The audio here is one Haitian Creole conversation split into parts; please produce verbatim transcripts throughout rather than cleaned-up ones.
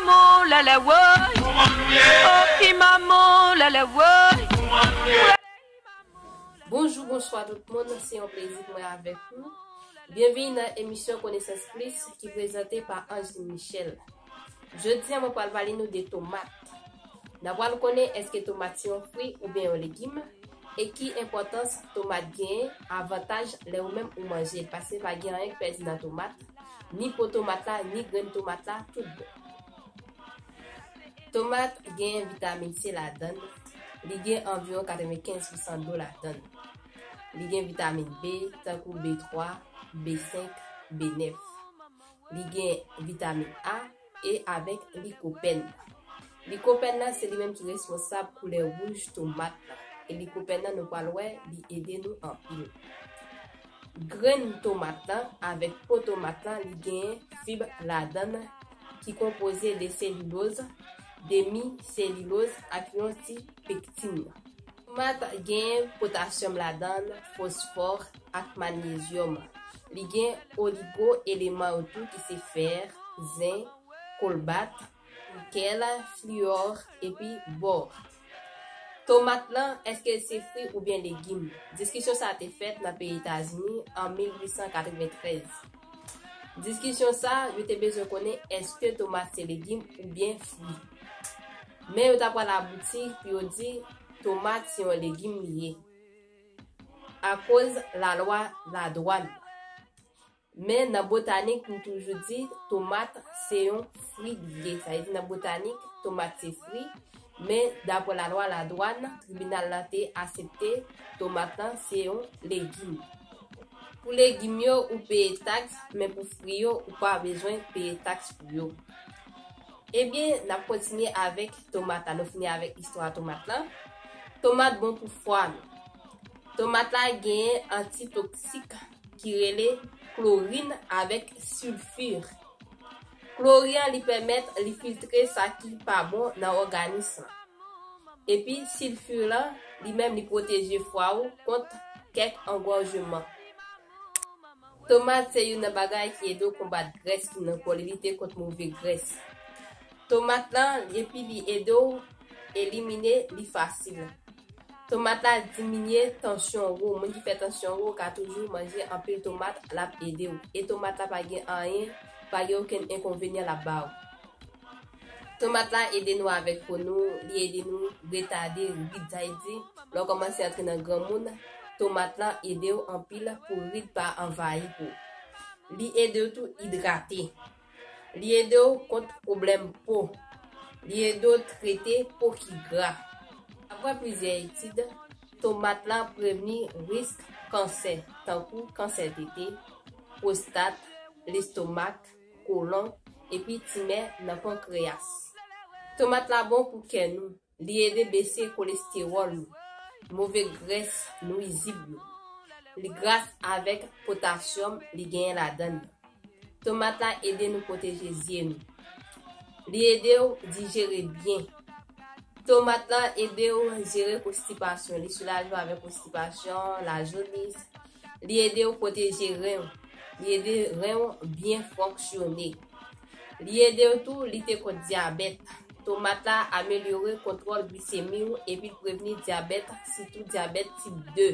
Maman, lèlè, woy. Oh, ki maman, lèlè, woy. Bonjou, bonswa tout moun, se yon plezi pou mwen avèk nou. Byenvini nan emisyon Konesans Plis ki prezante pa Angeline Michel. Jodi a, mwen pral pale nou de tomat. N a pral konnen èske tomat se yon fwi oubyen yon legim, e ki enpòtans tomat genyen, avantaj lè ou menm ou manje l, paske pa gen anyen k pèdi nan tomat, ni po tomat la, ni grenn tomat la, tout bon. Tomat gen vitamin C ladan l, li gen anviwon katrevenkenz pousan dlo ladan l. Li gen vitamin B, tankou B twa, B senk, B nèf. Li gen vitamin A e avèk likopèn. Likopèn nan se li menm ki responsab koulè wouj tomat la. E likopèn nan nou pral wè, li ede nou anpil. Grenn tomat lan avèk po tomat lan, li gen fib ladan l ki konpoze de seliloz, demi seliloz ak yon ti pektin. Tomat gen potasyòm ladan l, fosfò ak manyezyòm. Li gen oligo eleman yo tou ki se fè, zen, kolbat, nikèl, fliyò epi bò. Tomat lan, èske l se fwi oubyen legim? Diskisyon sa a te fèt nan peyi Etazini an mil uit san katreventrèz. Diskisyon sa a, yo te bezwen konnen èske tomat se legim oubyen fwi. Men yo ta pral abouti pou yo di tomat se yon legim li ye, akoz lalwa ladwàn. Men nan botanik, nou toujou di tomat se yon fwi li ye. Sa vle di nan botanik, tomat se fwi, men daprè lalwa ladwàn, tribinal la te aksepte tomat lan se yon legim. Pou legim yo, ou peye taks, men pou fwi yo, ou pa bezwen peye taks pou yo. Ebyen, n ap kontinye avèk tomat la. Nou fini avèk istwa tomat lan. Tomat bon pou fwa nou. Tomat la genyen antitoksik ki rele klorin avèk silfi. Klori an li pèmèt li filtre sa ki pa bon nan òganis lan. Epi silfi lan, li menm li pwoteje fwa ou kont kèk angòjman. Tomat se youn nan bagay ki ede w konbat grès ki nan kò li, lite kont move grès. Tomat lan, epi li ede w elimine li fasil. Tomat la diminye tansyon wo. Moun ki fè tansyon wo ka toujou manje anpil tomat, l ap ede w. E tomat la pa gen anyen, pa gen okenn enkonvenyan l ap ba w. Tomat la ede nou avèk po nou, li ede nou retade rid, sa vle di, lè w kòmanse antre nan granmoun, tomat lan ede w anpil pou rid pa anvayi po w. Li ede w tou idrate. Li ede w kont pwoblèm po. Li ede w trete po ki gra. Daprè plizyè etid, tomat lan prevni risk kansè, tankou kansè tete, pwostat, lestomak, kolon, epi timè nan pankreyas. Tomat la bon pou kè nou. Li ede bese kolestewòl nou. Move grès nwizib yo. Li gras avèk potasyòm li genyen ladan l. Tomat la ede nou pwoteje zye nou. Li ede w dijere byen. Tomat la ede w jere konstipasyon. Li soulaje w avèk konstipasyon, lajonis. Li ede w pwoteje ren w. Li ede ren w byen fonksyone. Li ede w tou lite kont dyabèt. Tomat la amelyore kontwòl glisemi w epi l prevni dyabèt, sitou dyabèt tip de.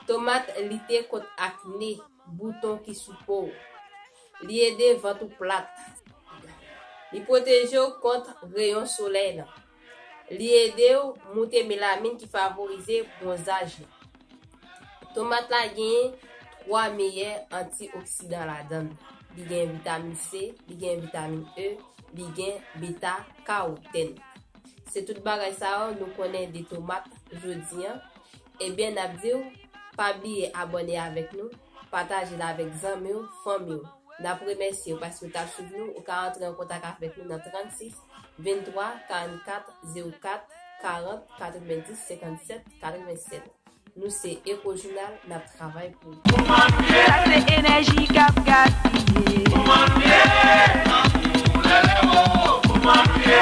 Tomat lite kont akne, bouton ki sou po w. Li ede vant ou plat. Li pwoteje w kont reyon solèy lan. Li ede w moute melamin ki favorize bwonzaj lan. Tomat la genyen twa meyè antioksidan ladan l. Li gen vitamin C, li gen vitamin E, li gen beta karotèn. Se tout bagay sa yo nou konnen de tomat jodi an. Ebyen, n ap di w, pa bliye abòne avèk nou, pataje l avèk zanmi w, fanmi w. N ap remèsye w paske w t ap swiv nou. Ou ka antre an kontak avèk nou nan trannsis, venntwa, karannkat, zewo kat, karant, katrevendis, senkannsèt, katrevennsèt. Nou se Eco Journal, n ap travay pou ou. Sa se enèji k ap gaspiye.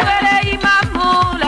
Rele Imam Moun.